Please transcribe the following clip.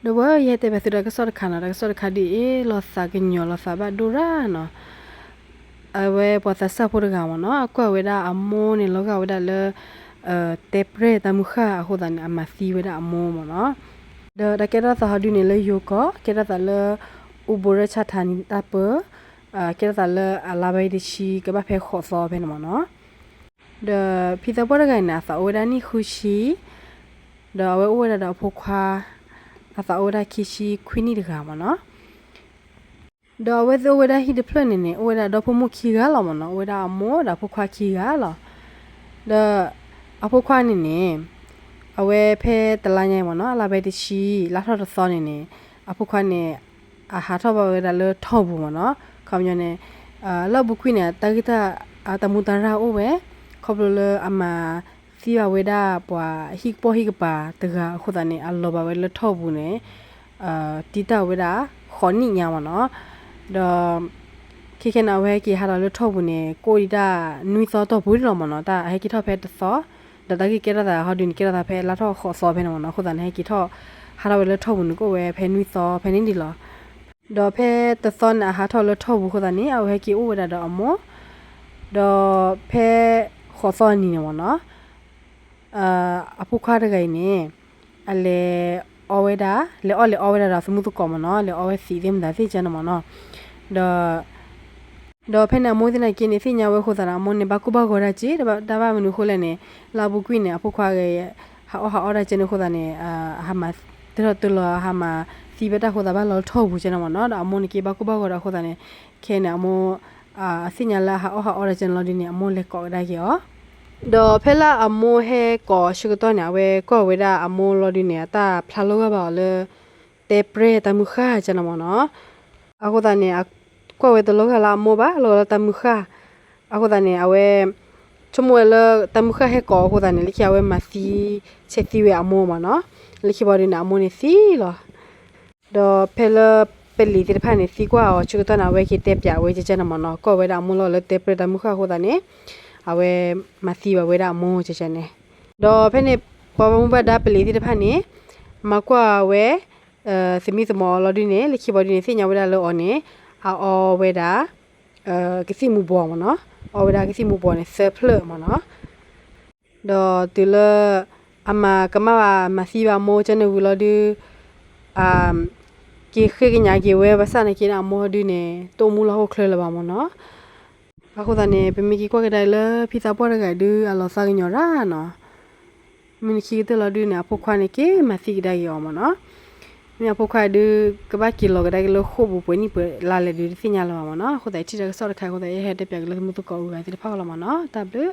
ဒီးဝဲယဟဲတဲဘၣ်သုတၢ်ကစီၣ်တခါနီၤ, တၢ်ကစီၣ်တခါဒ်အံၤ လီၤသးကညီၤလီၤသးဘၣ်ဒိၣ်ရၣ်နီၤ. အဝဲပှၤသးစၢ်ဖိတဂၤမ့ၢ်နီၤ, အကွၢ်ဝဲဒၣ်အမိၢ်န့ၣ် လီၤဂာ်ဝဲဒၣ်လၢ တဲပြဲၢ်တၢ်မုၢ်ဃၢ်အဃိသတးန့ၣ် အမၤသံဝဲဒၣ်အမိၢ်မ့ၢ်နီၤ. ဒီးတၢ်ကဲထီၣ်သးဟီဒုန့ၣ်လၢယိၤကီၢ်, ကဲထီၣ်သးလၢ အူဘိရၢၣ်ဆၣ်ထါနံတၢ်ပၢ, ကဲထီၣ်သးလၢအလါဘၣ်တဆံ ကဘၣ်ဖဲဃိးသီဖဲန့ၣ်မ့ၢ်နီၤ. ဒီးဖံသးပှၢ်တဂၤအံၤန့ၣ် အသးအိၣ်ဝဲဒၣ်နံၣ်ဃုဆံ, ဒီးအဝဲအိၣ်ဝဲဒၣ်ဒီးအဖိခွါ, အသးအိၣ်ဝဲဒၣ်ခံဆံခွံနံၣ်တဂၤမ့ၢ်နီၤ. ဒီးအဝဲသ့ၣ်အိၣ်ဝဲဒၣ်ဟံၣ်တဖျၢၣ်န့ၣ်န့ၣ် အိၣ်ဝဲဒၣ်ဒီဖိမိၢ်ခံဂၤလီၤမ့ၢ်နီၤ, အိၣ်ဝဲဒၣ်အမိၢ်ဒီးအဖိခွါခံဂၤလီၤ. ဒီးအဖိခွါန့ၣ်န့ၣ် အဝဲဖဲတလါညါအံၤမ့ၢ်နီၤ, အလါဘၣ်တဆံ လါထီၣ်တသီန့ၣ်န့ၣ် အဖိခွါန့ၣ် အဟးထီၣ်ဘၣ်ဝဲဒၣ်လၢထီၣ်ပူၤမ့ၢ်နီၤ. ခီပညီန့ၣ် လၢအပူၤကွံာ်န့ၣ် တၢ်ဂ့ၢ်တၢ် တၢ်မူတၢ်ရၢ်အိၣ်ဝဲ, ခီဖျိလၢအမၤသံဘၣ်ဝဲဒၣ်ပှၤဟံၣ်ကပိာ်ဟံၣ်ကပၤတဂၤအဃိသတးန့ၣ် အလီၤဘၣ်ဝဲလၢထီၣ်ပူၤန့ၣ် တံာ်တာ်ဝဲဒၣ် ဃိးနံၣ်ညါမ့ၢ်နီၤ. ဒီး ခဲခဲန့ၣ် အဝဲဟဲက့ၤဟးထီၣ်လၢထီၣ်ပူၤန့ၣ် ကအိၣ်ဒံးတၢ်နွံသီတီၢ်ပူၤဒံးလီၤမ့ၢ်နီၤ, တၢ်ဟဲက့ၤထီၣ်ဖဲတသီ, ဒီးတၢ်ဂ့ၢ်ကဲထီၣ်သးဟီဒုန့ၣ် ကဲထီၣ်သးဖဲလါထီၣ်ဃိးသီဖဲန့ၣ်မ့ၢ်နီၤ, အဃိသတးန့ၣ် ဟဲက့ၤထီၣ် ဟးထီၣ်ဝဲလၢထီၣ်ပူၤန့ၣ် ကအိၣ်ဝဲဖဲနွံသီဖဲန့ၣ်ဒံးလီၤ. ဒီးဖဲတသီန့ၣ် အဟးထီၣ်လၢထီၣ်ပူၤအဃိသတးန့ၣ် အဝဲဟဲက့ၤအိၣ်ဝဲဒၣ်ဒီးအမိၢ်, ဒီးဖဲဃိးသီနံၤန့ၣ်မ့ၢ်နီၤ အဖိခွါတဂၤအံၤန့ၣ် အလဲၤအီဝဲဒၣ်, လဲၤအီၣ်လဲၤအီဝဲဒၣ်ဒီးသမူသကိးမ့ၢ်နီၤ, လဲၤအီဝဲသံးသ့ၣ်မတၤသ့ၣ်ကဲန့ၣ်မ့ၢ်နီၤ. ဒီး ဒီးဖဲန့ၣ် အမိၢ်သ့ၣ်နာ်က့န့ၣ် သ့ၣ်ညါဝဲအဃိသတးန့ၣ် အမိၢ်န့ၣ် ဘၣ်ကိၢ်ဘၣ်ဂီၤဒၣ်က့ၤ, တဘၣ်မနုၤအဃိလဲၣ်န့ၣ် လၢအပူၤကွံာ်န့ၣ် အဖိခွါဂ့ၤ ဟးအီၣ်ဟးအီဒၣ်ကဲန့ၣ်အဃိသတးန့ၣ် အဟးမၤတၢ်ထီၣ်တၢ်လီၤ အဟးမၤသံဘၣ်တၢ်အဃိသတး ဘၣ်လီၤလၢထီၣ်ပူၤကဲန့ၣ်မ့ၢ်နီၤ. ဒီးအမိၢ်န့ၣ်က့ ဘၣ်ကိၢ်ဘၣ်ဂီၤဒီးအဃိသတးန့ၣ် ခဲန့ၣ် အမိၢ် အသ့ၣ်ညါလၢအဟးအီၣ်ဟးအီဒၣ်ကဲန့ၣ်လီၤဒုန့ၣ် အမိၢ်လဲၤကိးကဒါက့ၤအီၤ. ဒီးဖဲလၢအမိၢ်ဟဲကိးဆၢကတီၢ်န့ၣ် အဝဲကွၢ်ဝဲဒၣ်အမိၢ်လီၤဒုန့ၣ် အတၢ်ဖျါလီၤဂာ်ဘၣ်အီၤလၢ တဲပြဲၢ်တၢ်မုၢ်ဃၢ်ကဲန့ၣ်မ့ၢ်နီၤ. အဃိသတးန့ၣ် အကွၢ်ဝဲတလီၤဂာ်လၢအမိၢ်ဘၣ် လီၤဂာ်လၢတၢ်မုၢ်ဃၢ်. အဃိသတးန့ၣ် အဝဲ ဆိကမိၣ်ဝဲလၢတၢ်မုၢ်ဃၢ်ဟဲကိးအဃိသတးန့ၣ် လၢခံအဝဲမၤသံ ဆဲးသံဝဲအမိၢ်မ့ၢ်နီၤ. လၢခံဘီဒုန့ၣ် အမိၢ်န့ၣ်သံလီၤ. ဒီးဖဲလၢပလံၤသ့ၣ်တဖၣ်န့ၣ် သံကွၢ်အီၤဆၢကတီၢ်န့ၣ် အဝဲက့ၤတဲပၠးဝဲကဲန့ၣ်မ့ၢ်နီၤ. ကွၢ်ဝဲဒၣ်အမိၢ်လီၤလၢတဲပြဲၢ်တၢ်မုၢ်ဃၢ်အဃိသတးန့ၣ် အဝဲမၤသံဘၣ်ဝဲဒၣ်အမိၢ်ကဲန့ၣ်. ဒီးဖဲန့ၣ် ပှၤဘၣ်မူဘၣ်ဒါပလံၤသ့ၣ်တဖၣ်န့ၣ် မၤကွၢ်ဝဲ သမံသမိးအီၤလီၤဒုန့ၣ် လၢခံဘီဒုန့ၣ် သ့ၣ်ညါဝဲဒၣ်လၢအီၤန့ၣ် အအီဝဲဒၣ် ကသံၣ်မူၤဘှီးမ့ၢ်နီၤ. အီဝဲဒၣ်ကသံၣ်မူၤဘှီးန့ၣ် သၢဖျၢၣ်မ့ၢ်နီၤ. ဒီးတုၤလၢ အမၤကမၣ်ဘၣ်မၤသံဘၣ်အမိၢ်ကဲန့ၣ်ဝံၤလီၤဒု က့ၤဃ့ကညးက့ၤဝဲဘၣ်ဆၣ်နာ်က့န့ၣ် အမိၢ်ဒုန့ၣ် တအိၣ်မူလၢဟီၣ်ခိၣ်ချၢလၢၤဘၣ်မ့ၢ်နီၤ. အဃိသတးန့ၣ် ပမ့ၢ်က့ၤကွၢ်ကဒါလၢဖံသးပှၢ်တဂၤဒု အလီၤသးကညီၤရၣ်နီၤ. မုၢ်နံၤခံကတၢၢ်လီၤဒုန့ၣ် အဖိခွါန့ၣ်က့ၤမၤသံကဒါက့ၤအီၤမ့ၢ်နီၤ. မ့ၢ်အဖိခွါဒု ကဘၣ်က့ၤလီၤကဒါက့ၤလၢဃိာ်ပူၤပှဲၤနံၣ်ပှဲၤလါလဲၣ်ဒု တသ့ၣ်ညါလၢၤဘၣ်မ့ၢ်နီၤ. အဃိသတး ထံၣ်တၢ်ကစီၣ်တခါအဃိသတး ယဟဲတဲပၠးက့ၤလၢသမူသကိးအဂၤသ့ၣ်တဖၣ်အဂီၢ်လီၤမ့ၢ်နီၤ. တၢ်ဘျုး